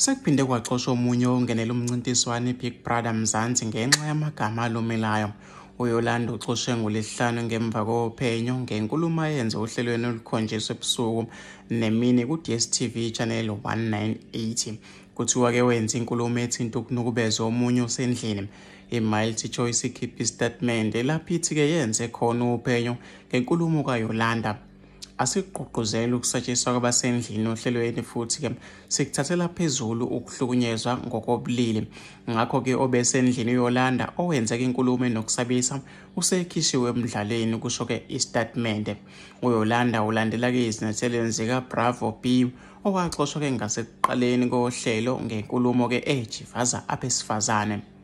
Sekuphinde kwaxoshwa omunye ongenela umncintiswano iBig Brother Mzansi ngenxa yamagama alumelayo. UYolanda uxoshwe ngoLwesihlanu ngemva kophenyo ngenkulumo ayenze ohlelweni olukhonjiswa ebusuku nemini ku-DStv Channel 198. Kuthiwa-ke wenza inkulumo ethinta ukunukubeza omunye osendlini. I-MultiChoice ikhiphe isitatimende lapho ithi-ke yenze khona uphenyo ngenkulumo kaYolanda. Asikugqugquzeli ukusatshiswa kwabasendlini ohlelweni futhi-ke sikuthathela phezulu ukuhlukunyezwa ngokobulili. Ngakho-ke obesendlini uYolanda owenzeka inkulumo enokusabisa usekhishiwe emdlalweni, kusho-ke isitatimende. UYolanda ulandela-ke izinyathelweni zikaBravo B owaxoshwa-ke ngasekuqaleni kohlelo ngenkulumo-ke ejivaza abesifazane.